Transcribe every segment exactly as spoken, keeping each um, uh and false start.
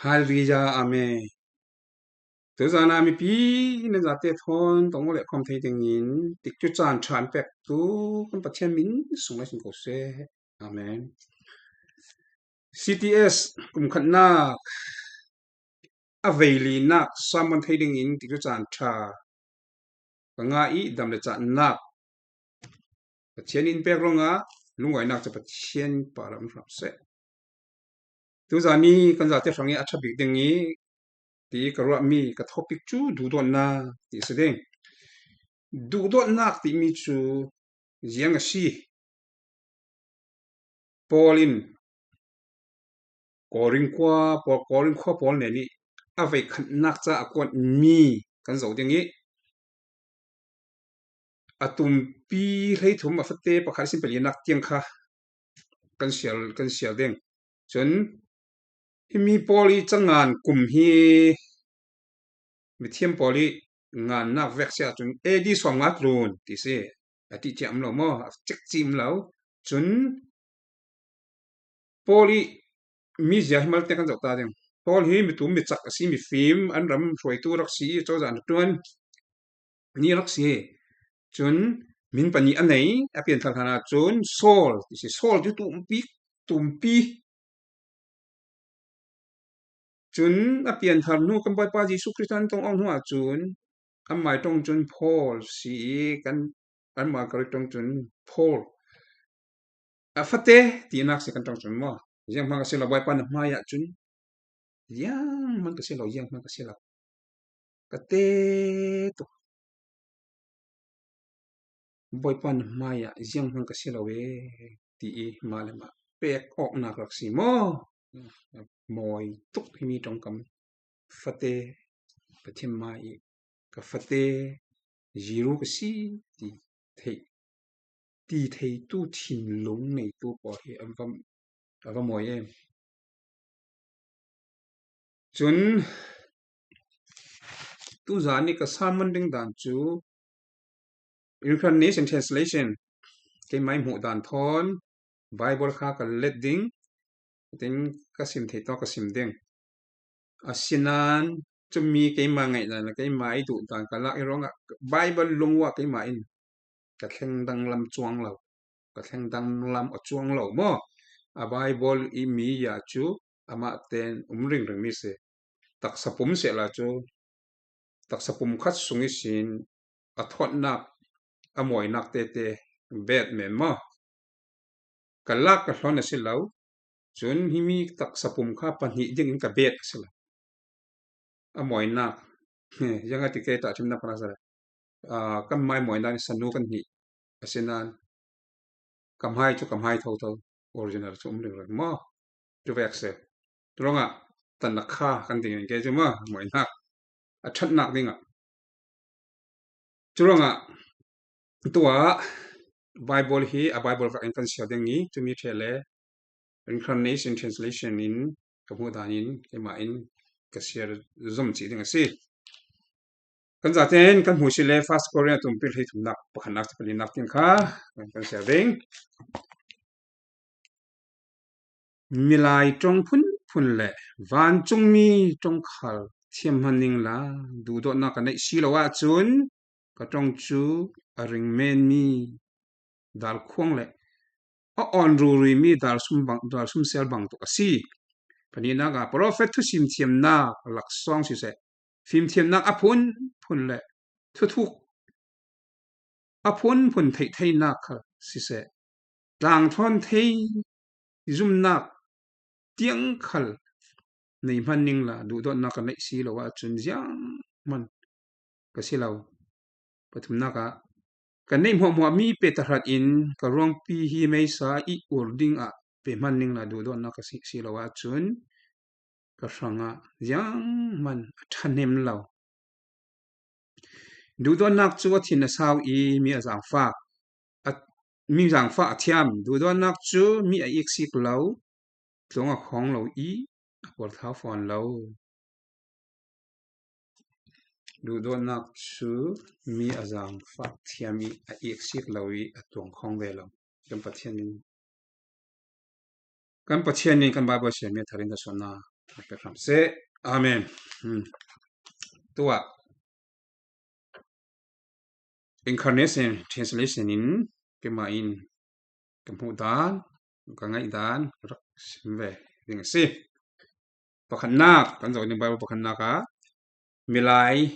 Hallelujah, amen. Tuzana mipi nan zate thawn tong le khawm thei dingin tikcu caan ṭha an pektu kan Pathian min sung le sin ko seh. Amen. C T S kum khatnak a vei linak sermon thei dingin tikcu caan ṭha ka ngah i dam le cahnak Pathian in pek ruangah lungawinak cu Pathian parah hram seh. Tuzani kan zate hrang i a ṭha bik ding i ti ka ruahmi ka topic cu duhdawtnak ti a si ding. Duhdawtnak timi cu ziang a si? Paul in Korin khua pawl, Korin khua pawl nen i a vei khatnak ca a kuatmi kan zoh ding i a tumpi hleithum a fate pakhat sin palinak tiang kha kan sial, kan sial ding. Cun himi Paul i cangan kum hi mithiam pawl i ngannak vek si ahcun A D sawmnga tlun ti si. A ti ciah um lo maw? A cek ci um lo. Cun Paul i mizia hi malte kan zoh ta ding. Paul hi mitum micak a si, mifim, an ram hruaitu rak si i cozah na ṭuan ni rak si. Cun min pahnih a nei, a pianthar hlan ahcun Saul ti si. Saul cu tumpi, tumpi. Cun a pianthar hnu kan Bawipa Jesuh Khrih an tong awk hnu ahcun anmai ṭong cun Paul si i kan, anmai Greek ṭong cun Paul. A fate tinak si kan ṭong cun maw? Zianghman ka si lo, Bawipa na hmai ahcun zianghman ka si lo, zianghman ka si lo. Ka te tuk. Bawipa na hmai ah zianghman ka si lo e, ti i mah le mah pek awknak rak si maw? Mawi tuk himi ṭongkam fate Pathian hmai i ka fate ziru ka si ti thei, ti theitu thinlung neitu pawl hi a va, a va mawi em. Cun tuzan i ka sermon ding dan cu Reincarnation Translation, keimah i hmuh dan thawn Bible kha ka let ding, tin ka sim thei tawk ka sim ding. Asinain cumi keimah ngaihdan le keimah i duh dan ka lak i ruangah Bible lung uh ah keimah in ka thleng danglam cuang lo, ka thleng danglam a cuang lo maw? A Bible i mi ya cu amah ten um ringring mi si. Taksa pum sehla cu taksa pum khat sung ihsin a thawtnak, a mawinak tete bet men maw? Ka lak ka hlawn a si lo. Cun himi taksa pum kha pahnih dingin ka bet a si lo. A mawinak, ziang a ti ke tahṭhimnak hmasa le, aa, kan hmai mawinak in sanu kan hnih. Asinain ka hmai cu ka hmai thotho, original cu um ringring maw? Cu vek si. Cu ruangah tannak kha kan ti ngen ke cu maw? Mawinak a ṭhatnak dingah. Cu ruangah tuah Bible hi a Bible vekin kan siar ding i cumi ṭheh le Reincarnation Translation in ka hmuh dan in keimah in ka siar zom cih ding a si. Kan zaten kan hmuh si le First Korin a tumpi hleithumnak pakhatnak, palinak tiang kha kan, kan siar ding. Milai ṭong phunphun le vancungmi ṭong khal thiam hman ning la, duhdawtnak ka neih si lo ahcun ka ṭong cu a ring menmi dal khuang le a awn rurimi dal sum bang, dal sum sel bang tuk a si. Pahnihnak ah profet thusim thiamnak laksawng siseh, fimthiamnak a phunphun le thuthuk a phunphun theihtheinak khal siseh, tlangthawn thei zumnak tiang khal nei hman ning la, duhdawtnak ka neih si lo ahcun zianghman ka si lo. Pathumnak ah, ka neih hmuahhmuahmi pe tahrat in ka ruangpi hi meisa i ur dingah pe hman ning la, duhdawtnak ka si, si lo ahcun ka hrangah zianghman a ṭhahnem lo. Duhdawtnak cu a thin a sau i mi a zaangfak, a, mi zaangfah a thiam. Duhdawtnak cu mi a iksik lo, tluang a khawng lo i a puarthau fawn lo. Duhdawtnak cu mi a zaangfah thiam i a iksik lo i a tluang khawng ve lo. Kan Pathian in, kan Pathian in kan Baibal siarmi a thar in ka suahnak Amen. Hmm. Tua Incarnation Translation in keimah in ka hmuh dan, ka ngaih dan rak sim ve ding a si. Pakhatnak, kan zoh ding Bible pakhatnak ah, milai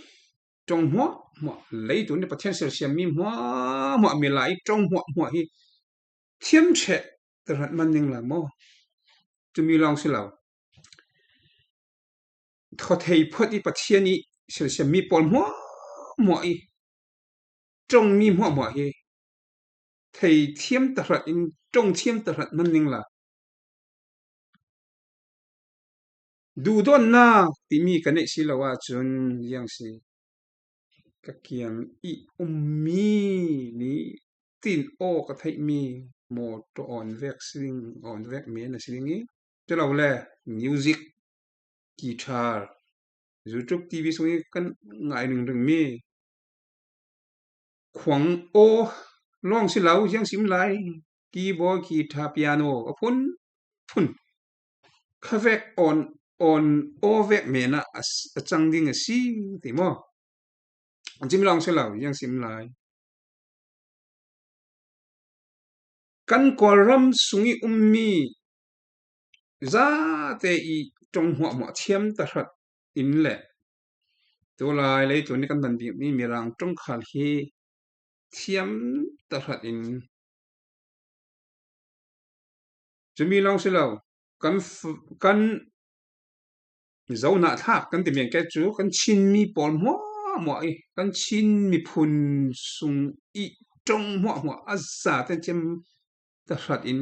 ṭong hmuahhmuah, leitung i Pathian sersiam mi hmuahhmuah, milai ṭong hmuahhmuah hi thiam ṭheh tahrat man ning la maw? Tumi lawng si lo. Thaw thei phot i Pathian i sersiam mi pawl hmuahhmuah i ṭong mi hmuahhmuah hi thei thiam tahrat in, ṭong thiam tahrat man ning la. Duhdawtnak timi ka neih si lo ahcun ziang si. Ka kiang i ummi nitin aw ka theihmi mawṭaw awn vek si ding, awn vek men a si ding i, culole music, guitar, YouTube, T V sung i kan ngai ringring mi khuang aw lawng si lo, ziang si um lai, keyboard, guitar, piano a phun phun kha vek awn, awn aw vek men ah a s-, a cang ding a si ti maw? An cim lawng si lo, ziang si um lai. Kan Kawlram sung i ummi zate i ṭong hmuahhmuah thiam tahrat in le tulai leitung i kan dan bikmi Mirang ṭong khal hi thiam tahrat in, cumi lawng si lo, kan f-, kan Zo nah thlak kan ti men ke cu kan Chinmi pawl hmuahhmuah i, kan Chin miphun sung i ṭong hmuahhmuah a zate thiam tahrat in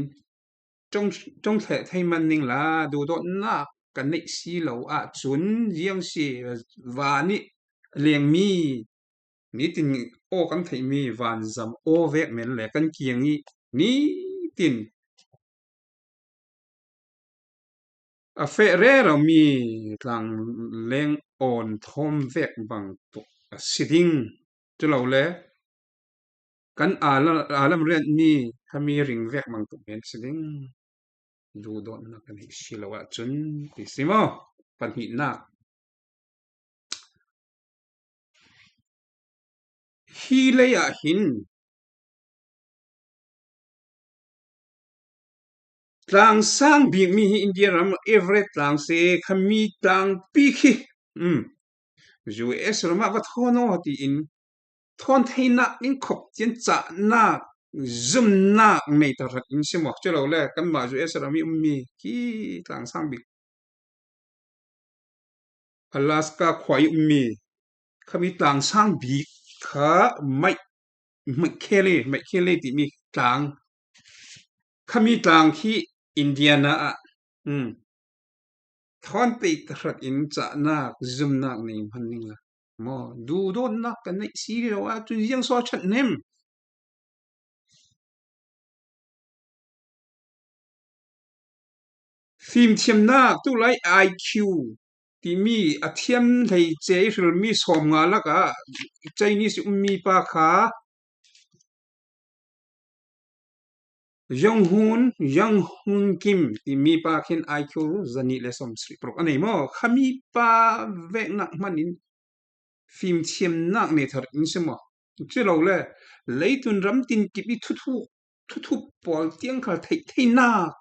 ṭong, ṭong thleh thei man ning la, duhdawtnak kan neih si lo ahcun ziang si, van i lengmi nitin aw kan theihmi vanzam aw vek men le kan kiang i nitin a feh reromi tlangleng awn thawm vek bang tuk a si ding. Culole kan aa-, aa lam rianmi khami ring vek bang tuk men a si ding. Duhdawtnak kan neih si lo ahcun ti si maw? Pahnihnak. Hi lei ah hin tlang sang bikmi hi India ram average tlang si, khami tlangpi khi, um, U S ram ah va thawn aw tiin thawn theinak in khop tian cahnak, zumnak nei tahrat in si maw? Culole kanmah U S ram i ummi khi tlang sang bik Alaska khua i ummi khami tlang sang bik kha Mike, Mike Kelly, Mike Kelly timi tlang. Khami tlang khi Indiana ah, um, thawn pei tahrat in cahnak, zumnak nei hman ning la. Maw, duhdawtnak kan neih si lo ahcun ziang so a ṭhat nem? Fimthiamnak, tulai I Q timi a thiam hleice i hrilmi sawmnga lakah Chinese i ummi pa kha Yong Hun, Yong Hun Kim timi pa khin I Q zanih le sawmsarih paruk a nei maw? Khami pa veknak hman in fimthiamnak nei thar in si maw? Culole leitung ram tin kip i thuthu, thuthu pawl tiang khal theih theinak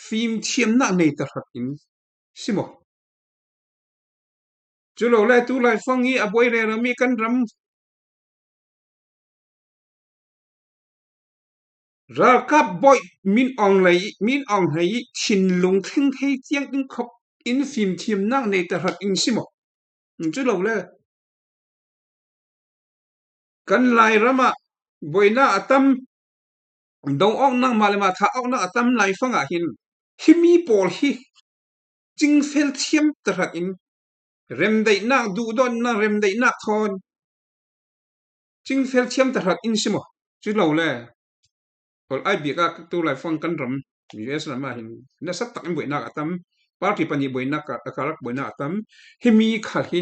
fimthiamnak nei tahrat in si maw? Culole tulai fang i a buai rero mi kan ram ralkap bawi Min Aung Hlaing, Min Aung Hlaing i thinlung thleng thei tiang in khop in fimthiamnak nei tahrat in si maw? Culole kan Lairam ah buainak a tam, do awknak mah le mah thah awknak a tam lai fang ah hin himi pawl hi cingfel thiam tahrat in remdaihnak, duhdawtnak, remdaihnak thawn cingfel thiam tahrat in si maw? Culole Pawl ai bik ah tulai fang kan ram, U S ram ah hin nasa tak in buainak a tam, party pahnih buainak a, a karlak buainak a tam, himi khal hi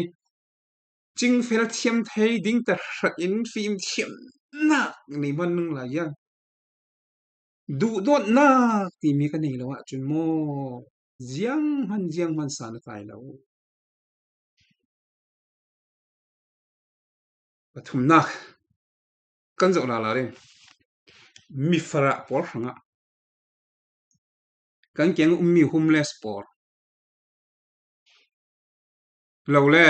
cingfel thiam thei ding tahrat in fimthiamnak nei hman ning la ziang? Duhdawtnak timi ka nei lo ahcun maw? Zianghman, zianghman san a tlai lo. Pathumnak kan zoh lala ding. Mi farah pawl hrangah kan kiang ummi homeless pawl. Lo le,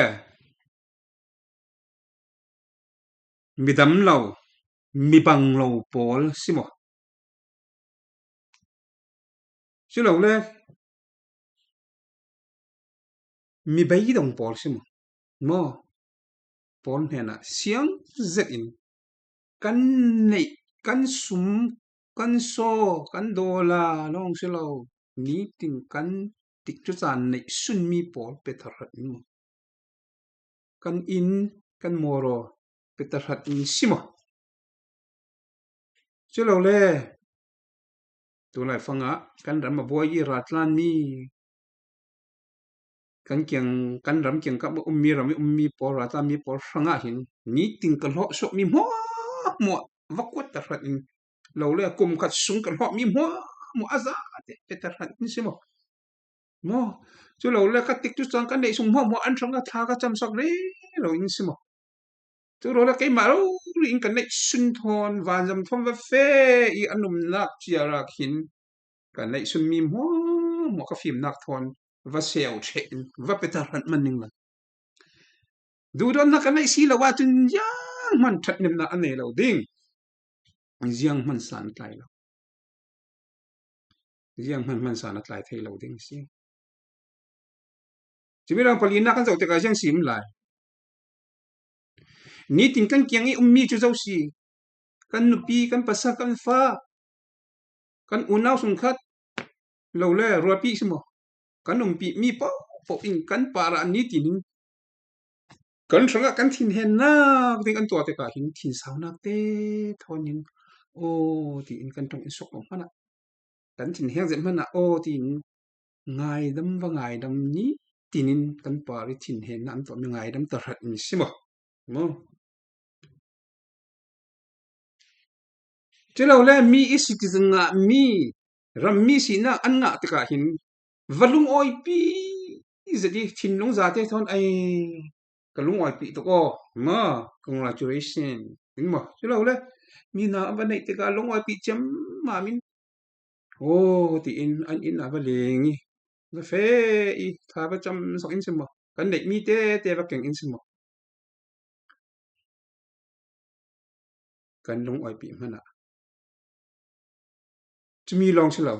midam lo, mibang lo pawl si maw? Si lo le, mi beidong pawl si maw? Maw? Pawl hnenah siang zetin kan neih, kan sum, kan saw, kan dawla lawng si lo, nitin kan tikcu caan neih sunmi pawl pe thahrat in maw? Kan inn, kan mawraw pe thahrat in si maw? Si lo le, tu laifangah kan ram a buai i ratlanmi, kan kiang, kan ram kiangkap a ummi, ram i ummi pawl, ratlanmi pawl hrangah hin nitin ka hlawh suakmi hmuahhmuah va kuat thahrat in, lo le, kum khat sung ka hlawhmi hmuahhmuah a zate pe thahrat in si maw? Maw? Cu lo le, ka tikcu caan ka neih sung hmuahhmuah an hrangah thla ka camsak rero in si maw? Cu lo le, keimah rori in ka neih sun thawn, vanzam thawn va feh i a nunnak ciarak hin ka neih sunmi hmuahhmuah ka fimnak thawn va seu ṭheh in va pe thahrat man ning la. Duhdawtnak ka neih si lo ahcun zianghman ṭhathnemnak a nei lo ding. Zianghman san a tlai lo. Zianghman hman san a tlai thei lo ding a si. Cumi rang palinak kan zoh tikah ziang si um lai. Nitin kan kiang i ummi cu zo si. Kan nupi, kan pasal, kan fa, kan unau sungkhat, lo le, rualpi si maw? Kan umpimi paohpaoh in kan parah nitin in kan hrangah kan thinhennak ding an tuah tikah hin thinsaunak te thawn in, aw, tiin kan ṭong in suak lo hmanah, kan thinheng zet hmanah, aw, tiin ngaidam va ngaidam nitin in kan par i thinhennak an tuahmi ngaidam thahrat in si maw? Maw? Cu lo le, mi i citizen ngahmi, rammi sinak an ngah tikah hin va lungawipi zet i thinlung zate thawn, ai, ka lungawipih tuk aw, maw, congratulation, in maw? Cu lo le, mi na va neih tikah lungawipih ciammam in, aw, tiin an inn ah va ling i, va feh i, thla va camsak in si maw? Kan neihmi tete va keng in si maw? Kan lungawipih hmanah. Cumi lawng si lo.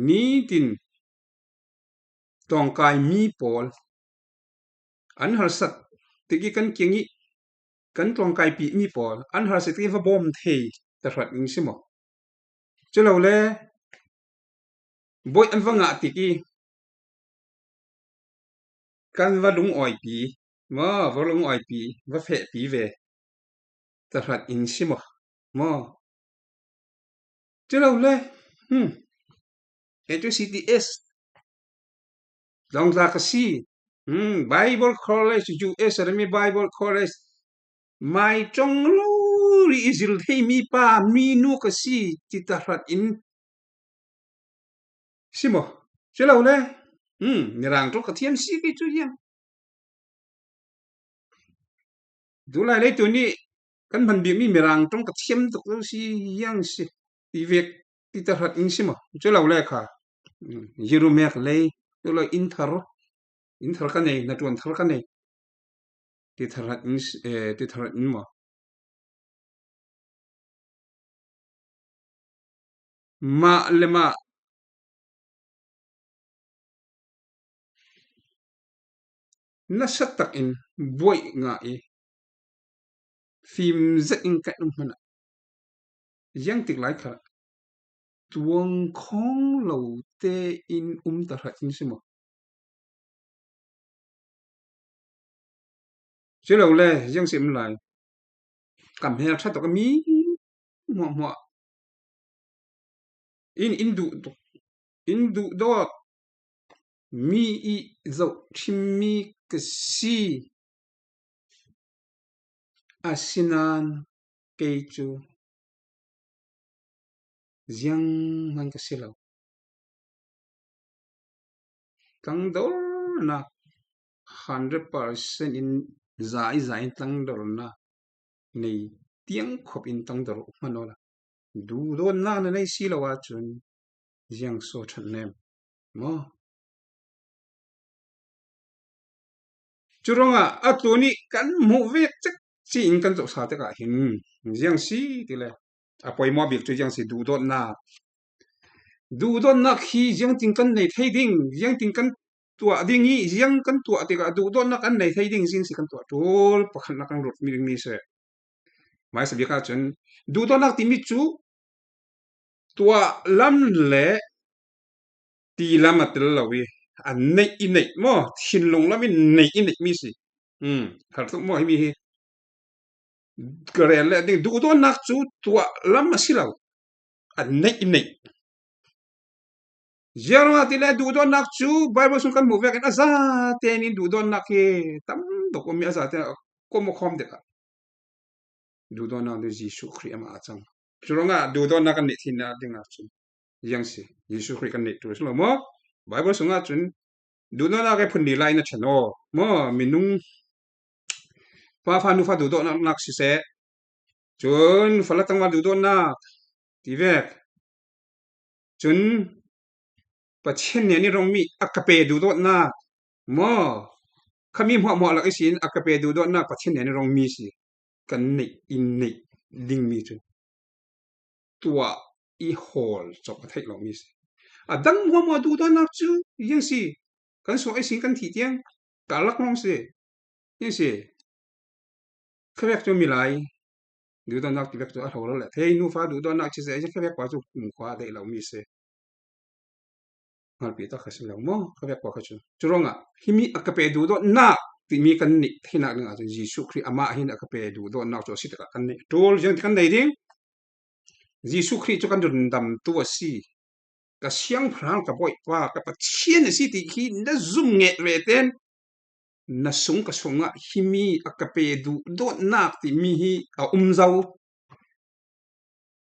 Nitin tlawngkaimi pawl an harsat tik i kan kiang i kan tlawngkaipihmi pawl an harsat tik i va bawm thei thahrat in si maw? Cu lo le, bawi an va ngah tik i kan va lungawipi, maw, va lungawipi, va fehpi ve thahrat in si maw? Maw? Cu lo le, hmm, H U C T S, Lawngtlak a si, hmm, Bible College, U S a rami Bible College, mai ṭong rori i zil theimi pa, minu ka si, ti thahrat in si maw? Si lo le, hmm, Mirang ṭong ka thiam si kei cu hiam? Tulai leitu nih kan hman bikmi Mirang ṭong ka thiam tuk zo si hiam si? Ti vek, ti thahrat in si maw? Cu lo le kha, hmm, Yirumek lei, cu lo in thar, in thar ka nei, na ṭuan thar ka nei. Ti thahrat in si, eh, ti thahrat in maw? Mah le mah nasa takin buaih ngah i fim zetin kan um hmanah, ziang tik lai kha tuang khawng lo tein um thahrat in si maw? Si lo le, ziang si um lai. Kam hel ṭha tuk a mi hmuahhmuah in, in duh tuk, in duh dawt mi i zoh ṭhimmi ka si. Asinain kei cu zianghman ka si lo. tlangdorna hundred percent in zai zai in tlangdorna nei tiang khop in tlangdor uh hman awla. Duhdawtna na nei si lo ahcun ziang so ṭhat nem maw? Curuangah a tuni kan hmuh vek cek ci in kan zohsa tikah hin ziang si tile a poimawh bik cu ziang si duhdawtnak. Duhdawtnak hi ziangtin kan nei thei ding, ziangtin kan tuah ding i, ziang kan tuah tikah duhdawtnak kan nei thei ding, ziang si kan tuah ṭul pakhatnak kan rut mi ding mi si. Hmaisa bik ahcun duhdawtnak timi cu tuah lam le ti lam a tel lo i a neih i neih maw? Thinlung lam in neih i neih mi si. Hmm, har tuk maw himi hi? Ka rel le ding duhdawtnak cu tuah lam a si lo. A neih i neih. Ziangruangah tile duhdawtnak cu Baibal sung kan hmuh vekin a zate nih duhdawtnak hi tam dok um i a zate a kom a khawm tikah duhdawtnak nih Jesuh Khrih amah a cang. Curuangah duhdawtnak kan neih theinak dingah cun ziang si. Jesuh Khrih kan neih ṭul si lo maw? Baibal sungah cun duhdawtnak he phun ni lai na ṭhen aw maw? Minung fapa nufa duhdawtnak siseh, cun fala tangval duhdawtnak ti vek. Cun Pathian nih an i rongmi agape duhdawtnak maw? Khami hmuahhmuah lak ihsin agape duhdawtnak Pathian nih an i rongmi si. Kan neih in neih dingmi cu tuah i hawl cawk a theih lomi si. A dang hmuahhmuah duhdawtnak cu ziang si. Kan suah ihsin kan thih tiang karlak lawng si. Ziang si. Khavek cu milai duhdawtnak ti vek cu a hlo lo le thei nufa duhdawtnak ci se, khavek pa cu kumkhua a daih lomi si. Ngalpi tak kha si lo maw? Khavek pa kha cu. Curuangah himi agape duhdawtnak timi kan neih theinak dingah cun Jesuh Khrih amah hin agape duhdawtnak cu a si tikah kan neih ṭul ziang kan nei ding. Jesuh Khrih cu kan rundamtu a si. Ka siangpahrang, ka Bawipa, ka Pathian a si ti khi na zum ngeh ve ten na sung ka sungah himi agape duhdawtnak timi hi a um zo.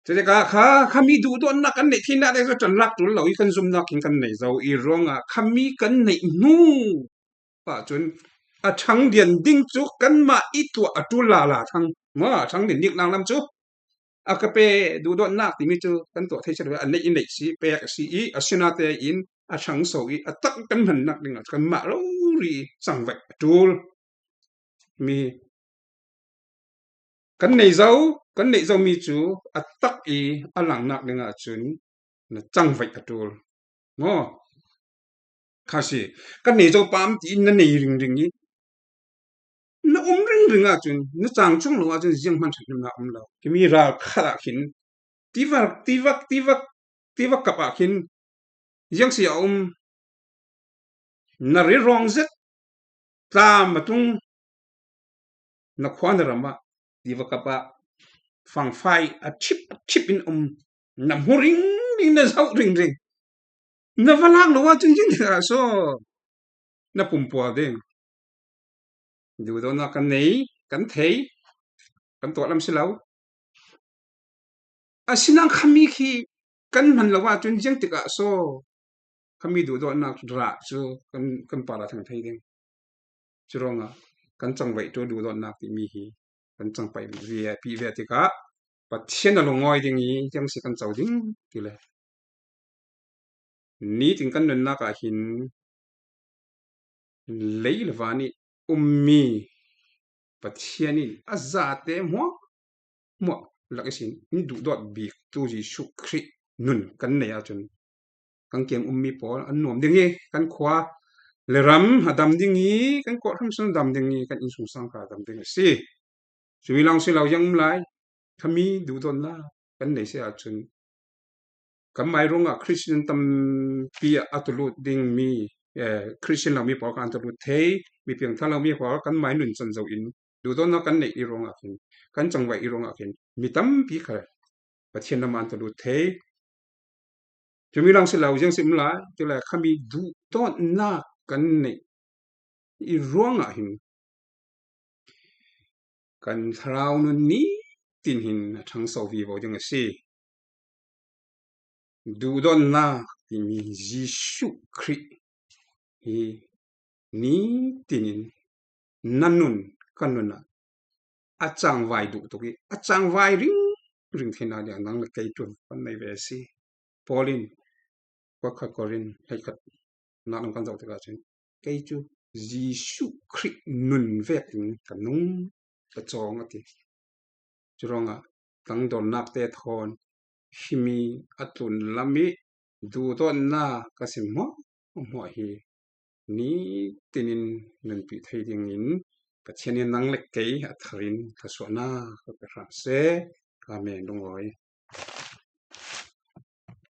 Cutikah kha, khami duhdawtnak kan neih theinak ding cu ṭanlak ṭul lo i kan zumnak khin kan nei zo i ruangah khami kan neih hnu ahcun a ṭhang dian ding cu kanmah i tuah a ṭul lala thang maw? A ṭhang dian ding tlang lam cu agape duhdawtnak timi cu kan tuah thei cio ve, a neih i neih si, pek a si i, asinatein a ṭhangso i, a tak kan hmannak dingah kanmah rori cangvaih a ṭul mi kan nei zo, kan neih zomi cu a tak i a langnak dingah cun na cangvaih a ṭul maw? Kha si, kan nei zo pam tiin na nei ringring i, na um ringring ahcun, na cang cung lo ahcun zianghman ṭhathnemnak um lo. Himi ral khat ah khin tivak, tivak, tivak, tivak kap ah khin ziang si a um. Na rirawng zet tlam a tung, na khua na ram ah tivak kap ah fangfai a ṭhip ṭhip in um. Na hmu ringring, na zoh ringring. Na va lak lo ahcun ziang tikah so na pumpual ding. Duhdawtnak kan nei, kan thei, kan tuah lam si lo. Asinain khami khi kan hman lo ahcun ziang tikah so khami duhdawtnak rah cu kan, kan par a thang thei ding. Curuangah kan cangvaih ṭul duhdawtnak timi hi kan cangpaih ve, pi ve tikah Pathian a lungawi ding i ziang si kan co ding ti le. Nitin kan nunnak ah hin lei le van i ummi Pathian in a zate hmuahhmuah lak ihsin in duhdawt biktu Jesuh Khrih nun kan nei ahcun kan kiang ummi pawl an nuam ding i kan khua le ram a dam ding i kan kawhhran sung a dam ding i kan innsungsang kha a dam ding a si. Cumi lawng si lo ziang um lai, khami duhdawtnak kan nei si ahcun kanmai ruangah Khristian tampi ah a tulut dingmi, eh, Khristian lomi pawl kha an tulut thei, mi piangthar lomi pawl kanmai nuncan zo in duhdawtnak kan neih i ruangah khin, kan cangvaih i ruangah khin mi tampi kha Pathian lam ah an tulut thei. Cumi lawng si lo ziang si um lai, cule khami duhdawtnak kan neih i ruangah hin kan thlarau nun nitin hin a ṭhangso vivo ding a si. Duhdawtnak timi Jesuh Khrih hi nitinin na nun ka nunah a cangvai duh tuk i a cangvai ringring theina ding nang le kei ṭul kan nei ve si. Paul in pakhat Korin hleikhat na lam kan zoh tikah cun kei cu Jesuh Khrih nun vekin ka nung ka cawng a ti. Curuangah tlangdornak te thawn himi a tlun lam i duhdawtnak ka si hmuahhmuah hi nitinin nunpih thei dingin Pathian in nang le kei a tharin thluasuahnak ka pe hram seh. Amen. Lungawi.